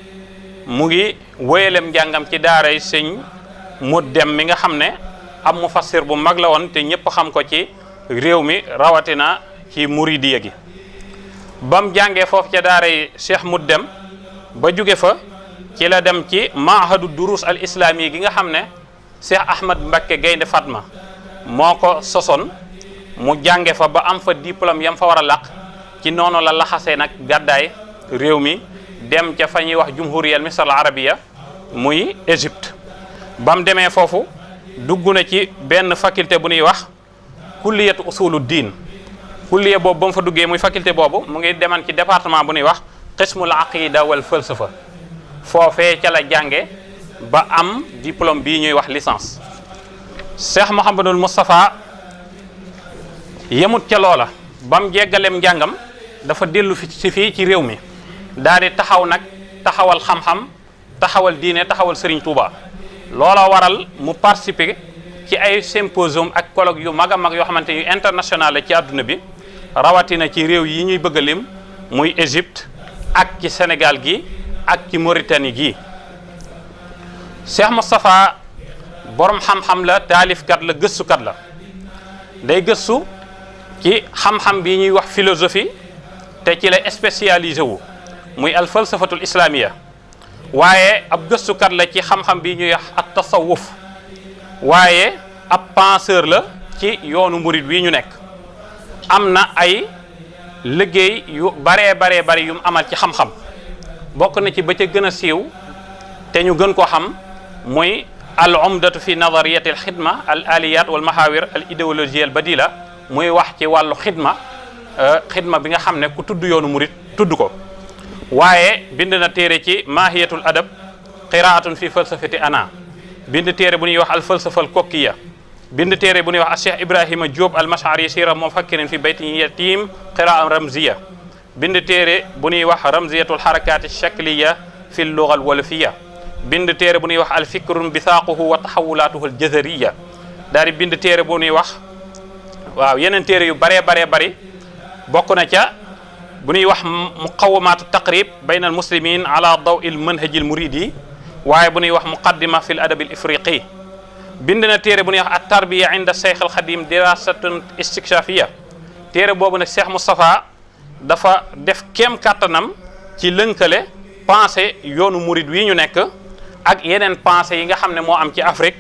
mu ngi wéyalem njàngam ci daaray sëñ mu dem mi nga xam ne am mufassir bu mag la woon te ñëpp xam ko ci réew mi rawatina ci muridiya gi ba mu jàngee foofu ca daaray Cheikh mu dem ba juge fa ci la dem ci mahadu durus al islami gi nga xam ne Cheikh Ahmad Mbacké Gaynde Fatma moo ko sosoon mu jànge fa ba am fa diplôme yam fa war a laq ci noonu la laxasee nag gàddaay réew mi dem ca fa ñuy wax jumhuriyal misr al arabiya muy Égypte ba mu demee foofu dugg na ci benn faculté bu ñuy wax kulliyatu usulu diin kulliya boobu ba mu fa duggee muy faculté boobu mu ngi deman ci département bu ñuy wax qismul aqida wal falsafa foofee ca la jànge ba am diplôme bii ñuy wax licence Cheikh Mouhamadul Moustapha yemut ca loola ba mu jeggalem njàngam dafa dellu fi fii ci réew mi daal di taxaw nag taxawal xam-xam taxawal diine taxawal Serigne Touba loola waral mu participer ci ay symposium ak colloque yu mag a mag yoo xamante ni international la ci àdduna bi rawatina ci réew yi ñuy bëgg a lim muy Égypte ak ci Sénégal gi ak ci Mauritanie gi Cheikh Moustapha borom xam-xam la taalifkat la gëstukat la day gëstu ci xam-xam bi ñuy wax philosophie te ci la spécialisé wu muy al falsafatul islamiya waaye ab gëstukat la ci xam-xam bi ñuy wax at tasawuf waaye ab penseur la ci yoonu murid wi ñu nekk am na ay liggéey yu baree yu mu amal ci xam-xam bokk na ci ba ca gën a siiw te ñu gën ko xam muy al umdatu fi nadariyati al xidma al aliyat wal mahawir al idéologie al badila muy wax ci wàllu xidma bi nga xam ne ku tudd yoonu murit tudd ko. waaye bind na téere ci mahiyatul adab qiraatun fi falsafati ana bind téere bu ñuy wax al falsafa al kokkiya bind téere bu ñuy wax Cheikh Ibrahima Diop al mashari sira mufakkirin fi bayti yatim qiraa ramziya bind téere bu ñuy wax ramziyatul harakati shakliya fi lugha al wolofiya bind téere bu ñuy wax al fikrun bithaquhu wa tahawulatuhu al jazariya daal di bind téere bu ñuy wax waaw yeneen téere yu baree bari bokk na ca bu ñuy wax muqawamatu taqrib bayna al muslimin ala dawi al manhaji al muridi waaye bu ñuy wax muqaddima fi l adabi al ifriqi bind na téere bu ñuy wax at tarbiya inda cheikh al xadim dirasatun istikshafiya téere boobu nag Cheikh Moustapha dafa def kéem kàttanam ci lënkale pensée yoonu murid wi ñu nekk ak yeneen pensée yi nga xam ne moo am ci Afrique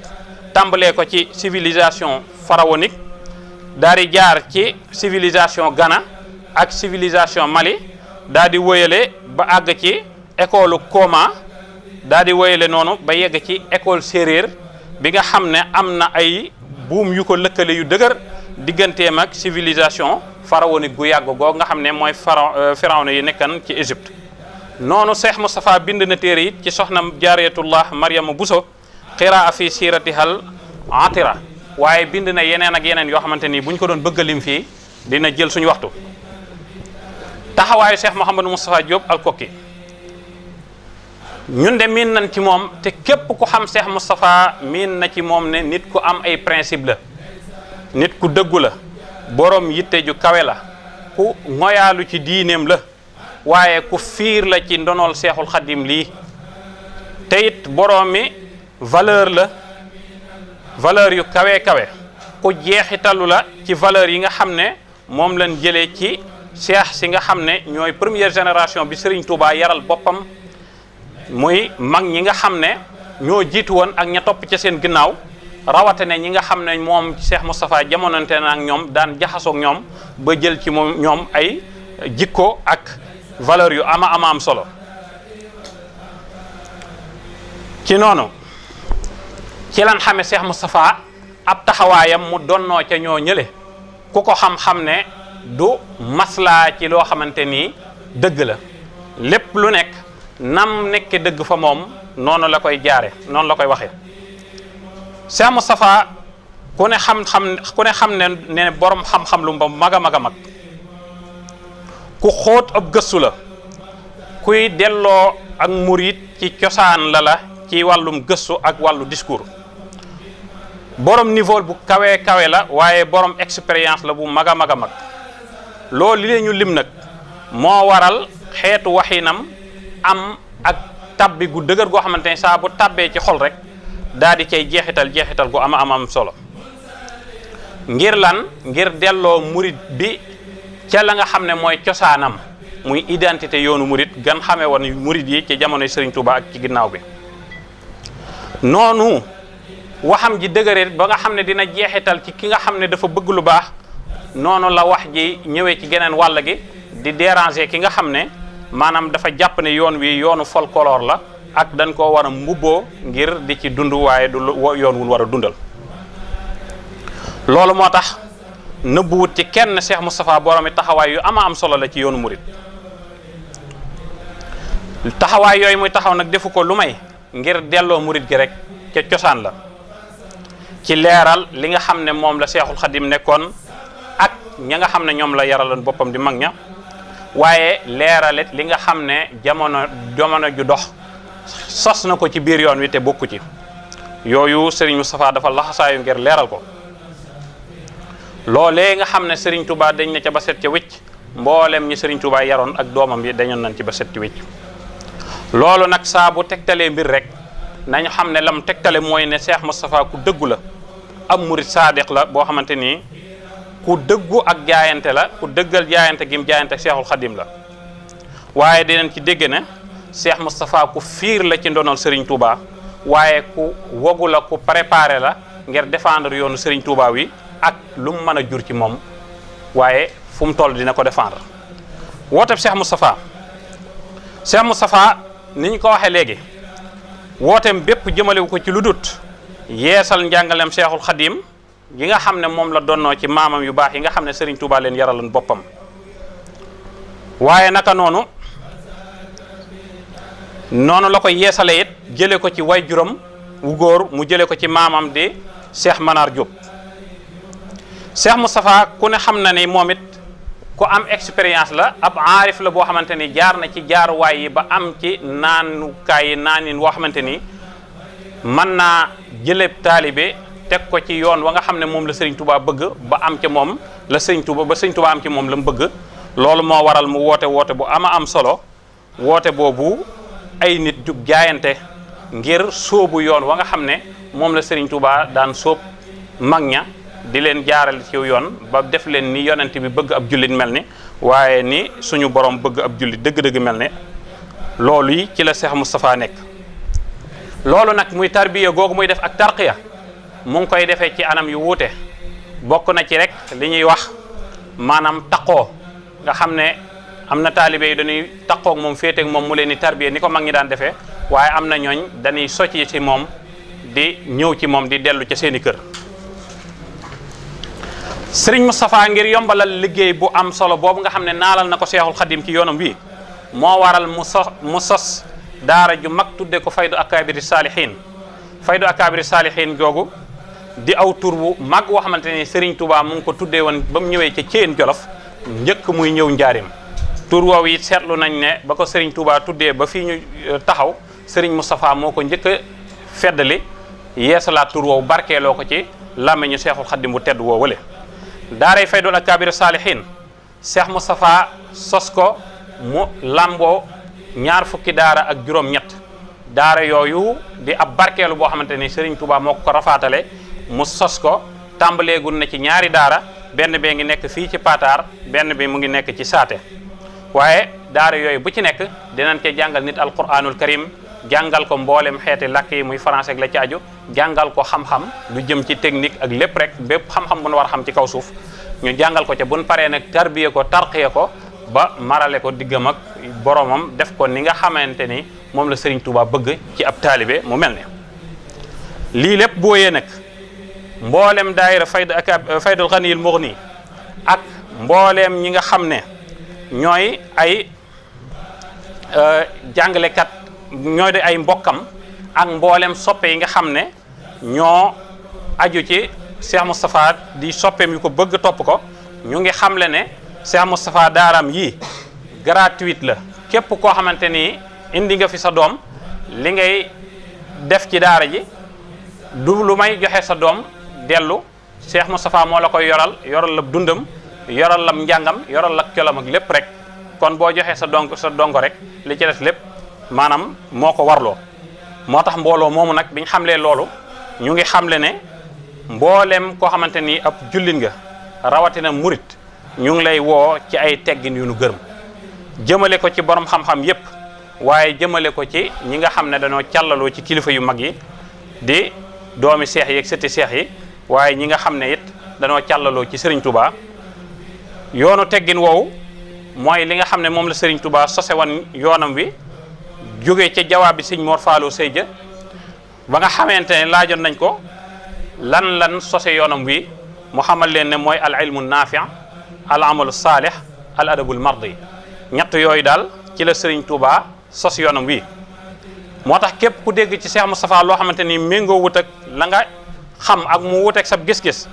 tàmbalee ko ci civilisation pharaonique daal di jaar ci civilisation Ghana ak civilisation Mali daal di wëyale ba àgg ci école Koma daal di wëyale noonu ba yegg ci école séeréer bi nga xam ne am na ay buum yu ko lëkkale yu dëgër digganteem ak civilisation pharaonique gu yàgg googu nga xam ne mooy pharaon yi nekkan ci Égypte. noonu Cheikh Moustapha bind na téere it ci soxnam jaariyatullah Mariama Bousso qiraa fi siratihal atira waaye bind na yeneen ak yeneen yoo xamante ni buñ ko doon bëgg a lim fii dina jël suñu waxtu. taxawaayu Cheikh Mouhamadou Moustapha Diop al-Kokki ñun de miin nañ ci moom te képp ku xam Cheikh Moustapha miin na ci moom ne nit ku am ay principe la nit ku dëggu la borom yitte ju kawe la ku ngoyaalu ci diineem la waaye ku fiir la ci ndonol Seexul Xadim lii te it borom mi valeur la valeur yu kawe ku jeexitalu la ci valeur yi nga xam ne moom lañ jëlee ci cheikh si nga xam ne ñooy première génération bi Serigne Touba yaral boppam muy mag ñi nga xam ne ñoo jiitu woon ak ña topp ca seen ginnaaw rawatene ñi nga xam ne moom Cheikh Moustapha jamonante na ak ñoom daan jaxasoog ñoom ba jël ci moom ñoom ay jikko ak valeur yu ama am solo. ci noonu ci lan xame Cheikh Moustapha ab taxawaayam mu donnoo ca ñoo ñële ku ko xam-xam ne du maslaa ci loo xamante ni dëgg la lépp lu nekk nam nekke dëgg fa moom noonu la koy jaare noonu la koy waxee. Cheikh Moustapha ku ne xam ne borom xam-xam lu ba mag a mag ku xóot ab gëstu la kuy delloo ak murit ci cosaan la ci wàllum gëstu ak wàllu discours borom niveau bu kawe la waaye borom expérience la bu mag a mag loolu li ñu lim nag moo waral xeetu waxinam am ak tabbi gu dëgër goo xamante ne saa bu tabbee ci xol rek daal di cay jeexital gu am solo ngir lan ngir delloo murit bi ca la nga xam ne mooy cosaanam muy identité yoonu murit gan xamee woon murit yi ci jamonoy Serigne Touba ak ci ginnaaw bi noonu waxam ji dëgëree ba nga xam ne dina jeexital ci ki nga xam ne dafa bëgg lu baax noonu la wax ji ñëwee ci geneen wàll gi di déranger ki nga xam ne maanaam dafa jàpp ne yoon wi yoonu folklore la ak dañ koo war a mbubboo ngir di ci dund waaye du yoon wul war a dundal. loolu moo tax nëbbuwut ci kenn Cheikh Moustapha boromi taxawaay yu am solo la ci yoonu murit taxawaay yooyu muy taxaw nag defu ko lu may ngir delloo murit gi rek ca cosaan la ci leeral li nga xam ne moom la Seexul Xadim nekkoon ak ña nga xam ne ñoom la yaraloon boppam di mag ña waaye leeralit li nga xam ne jamono ju dox sos na ko ci biir yoon wi te bokku ci yooyu Serigne Moustapha dafa laxasaayu ngir leeral ko loolee nga xam ne Serigne Touba dañ na ca ba set ca wécc mboolem ñi Serigne Touba yaroon ak doomam yi dañoon nañ ci ba set ci wécc loolu nag saa bu tegtalee mbir rek nañu xam ne lam tegtale mooy ne Cheikh Moustapha ku dëggu la am murid saadiq la boo xamante ni ku dëggu ak jaayante la ku dëggal jaayante gi mu jaayante ak Cheikhul Khadim la waaye dinañ ci dégg ne Cheikh Moustapha ku fiir la ci ndonol Serigne Touba waaye ku wogu la ku préparé la ngir défendre yoonu Serigne Touba wi ak lu mu mën a jur ci moom waaye fu mu toll dina ko défendre wooteeb Cheikh Moustapha ni ñu ko waxee léegi wooteem bépp jëmalewu ko ci lu dut yeesal njàngalem Cheikhul Khadim yi nga xam ne moom la donnoo ci maamam yu baax yi nga xam ne Serigne Touba leen yaraloon boppam. waaye naka noonu la ko yeesale it jële ko ci waajuram wu góor mu jële ko ci maamam di Cheikh Manar Diop. Cheikh Moustapha ku ne xam na ni moom it ku am expérience la, ab aarif la boo xamante ni jaar na ci jaaruwaay yi ba am ci naanukaay yi naanin woo xamante ni mën naa jëleb taalibe teg ko ci yoon wa nga xam ne moom la Serigne Touba bëgg ba am ca moom la Serigne Touba am ci moom la mu bëgg. loolu moo waral mu woote bu am solo woote boobu ay nit jug jaayante ngir sóobu yoon wa nga xam ne moom la Serigne Touba daan sóob mag ña di leen jaaral ci yoon ba def leen ni yonent bi bëgg ab jullit mel ni waaye ni suñu borom bëgg ab jullit dëgg-dëgg mel ne loolu yi ci la Cheikh Moustapha nekk. loolu nag muy tarbiya googu muy def ak tarqiya mu ngi koy defee ci anam yu wuute bokk na ci rek li ñuy wax maanaam taqoo nga xam ne am na taalibe yi dañuy taqoog moom féeteeg moom mu leen di tarbiya ni ko mag ñi daan defee waaye am na ñooñ dañuy socc ci moom di ñëw ci moom di dellu ca seeni kër. Serigne Moustapha ngir yombalal liggéey bu am solo boobu nga xam ne naalal na ko Cheikhul Khadim ci yoonam wi moo waral mu sos daara ju mag tudde ko Faydu Akabiri Salihin. Faydu Akabiri Salihin googu di aw tur bu mag woo xamante ne Serigne Touba mu ngi ko tuddee woon ba mu ñëwee ca Thiène Jolof njëkk muy ñëw njaarim. tur woowu it seetlu nañ ne ba ko Serigne Touba tuddee ba fii ñu taxaw Serigne Moustapha moo ko njëkk a feddali yeesalaat tur woowu barkeeloo ko ci làmmiñu Cheikhul Khadim bu tedd woo wale. daaray Faydul Akabir Salihin Cheikh Moustapha sos ko mu lamboo 20 daara ak juróom-ñett daara yooyu di ab barkeelu boo xamante ni Serigne Touba moo ko rafaatale mu sos ko tàmbaleegul na ci 2 daara benn bee ngi nekk fii ci Pataar benn bi mu ngi nekk ci Saate. waaye daara yooyu bu ci nekk dinañ cee jàngal nit alquranul karim jàngal ko mboolem xeeti làkk yi muy français ak la ci aju jàngal ko xam-xam lu jëm ci technique ak lépp rek bépp xam-xam bu nu war a xam ci kaw suuf ñu jàngal ko ca buñ paree nag tarbiye ko tarqiye ko ba marale ko diggam ak boromam def ko ni nga xamante ni moom la Serigne Touba bëgg ci ab taalibe mu mel ne lii lépp booyee nag mboolem daayira Faydul Ghaniyil Mughni ak mboolem ñi nga xam ne ñooy ay jàngalekat ñooy de ay mbokkam ak mboolem soppe yi nga xam ne ñoo aju ci Cheikh Moustapha di soppeem yu ko bëgg topp ko ñu ngi xamle ne Cheikh Moustapha daaraam yii gratuite la képp koo xamante ni indi nga fi sa doom li ngay def ci daara ji du lu may joxe sa doom dellu Cheikh Moustapha moo la koy yoral la dundam yoral lam njàngam yoral la colam ak lépp rek kon boo joxee sa dongo rek li ci des lépp maanaam moo ko warloo moo tax mbooloo moomu nag biñ xamlee loolu ñu ngi xamle ne mboolem koo xamante ni ab jullit nga rawatina murit ñu ngi lay woo ci ay teggin yu nu gërëm jëmale ko ci borom xam-xam yépp waaye jëmale ko ci ñi nga xam ne dañoo càllaloo ci kilifa yu mag yi di doomi seex yi ak sëti seex yi waaye ñi nga xam ne it dañoo càllaloo ci Serigne Touba yoonu teggin woowu mooy li nga xam ne moom la Serigne Touba sose woon yoonam wi jóge ca jawaab bi Sëñ Mor Fallou Seydia ba nga xamante ne laajoon nañ ko lan sose yoonam wi mu xamal leen ne mooy al ilmu naafi al amalu saalih al adabul mardi ñett yooyu daal ci la Serigne Touba sos yoonam wi moo tax képp ku dégg ci Cheikh Moustapha loo xamante ni méngoo wut ak la nga xam ak mu wut ak sa gis-gis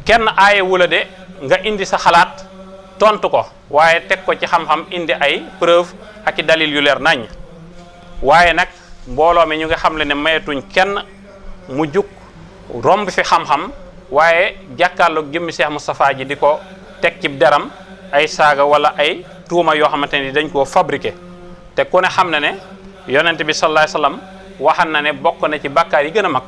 kenn aaye wula de nga indi sa xalaat tontu ko waaye teg ko ci xam-xam indi ay preuve ak i dalil yu leer nañ waaye nag mbooloo mi ñu nga xam le ne mayetuñ kenn mu jug romb fi xam-xam waaye jàkkaarloog jëmmi Cheikh Moustapha ji di ko teg ci deram ay saaga wala ay tuuma yoo xamante ni dañ koo fabriqué te ku ne xam na ne yonent bi sallallahu alayhi wasallam waxan na ne bokk na ci bàkkaar yi gën a mag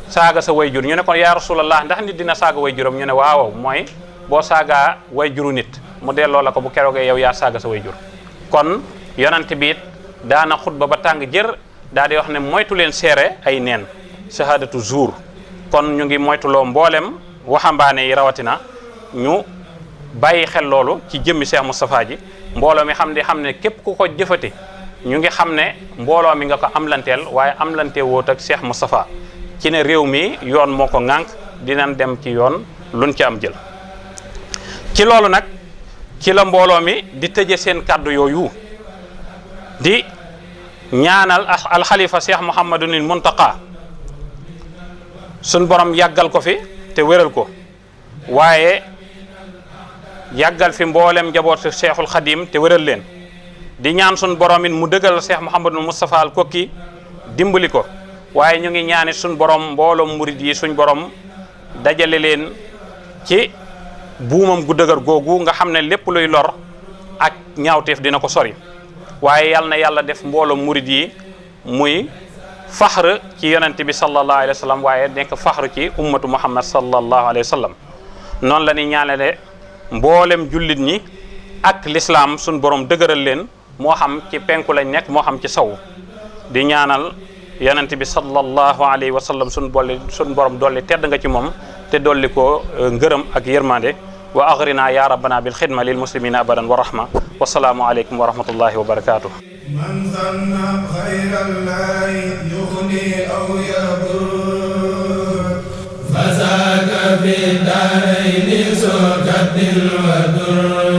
saaga sa wayjur ñu ne kon yaa rasulallah ndax nit dina saaga wayjuram ñu ne waaw mooy boo saagaa wayjuru nit mu delloo la ko bu keroogee yow yaa saaga sa wayjur kon yonent bi it daana xutba ba tàng jër daa di wax ne moytu leen seere ay neen shahadatu zuur kon ñu ngi moytuloo mboolem waxambaane yi rawatina ñu bàyyi xel loolu ci jëmmi Cheikh Moustapha ji mbooloo mi xam ne képp ku ko jëfati ñu ngi xam ne mbooloo mi nga ko amlanteel waaye amlante woot ak Cheikh Moustapha ci ne réew mi yoon moo ko ŋànk dinañ dem ci yoon luñ ci am jël. ci loolu nag ci la mbooloo mi di tëje seen kàddu yooyu di ñaanal alxalifa Cheikh Mouhamadunil Muntaqa suñ borom yàggal ko fi te wéral ko waaye yàggal fi mboolem njabootu Cheikhul Khadim te wéral leen di ñaan suñ borom it mu dëggal Cheikh Mouhamadul Moustapha al Kokki dimbali ko waaye ñu ngi ñaanit suñ borom mbooloom murid yi suñ borom dajale leen ci buumam gu dëgër googu nga xam ne lépp luy lor ak ñaawteef dina ko sori waaye yal na yàlla def mbooloom murid yi muy faxr ci yonente bi sallallahu alayhi wa sallam waaye nekk faxr ci ummatu muhammad sallallahu alayhi wa sallam noonu la ñuy ñaanale mboolem jullit ñi ak l'islam suñ borom dëgëral leen moo xam ci penku lañ nekk moo xam ci saw di ñaanal yonente bi sallallahu alayhi wa sallam suñ borom dolli tedd nga ci moom te dolli ko ngërëm ak yërmande wa aghrina ya rabbana bil khidma lil muslimina abadan wa rahma wa salaamu alaykum wa rahmatullahi wa barakatuh من ظن خير الله يغني أو يضر فذاك في الدارين ذو كد وضر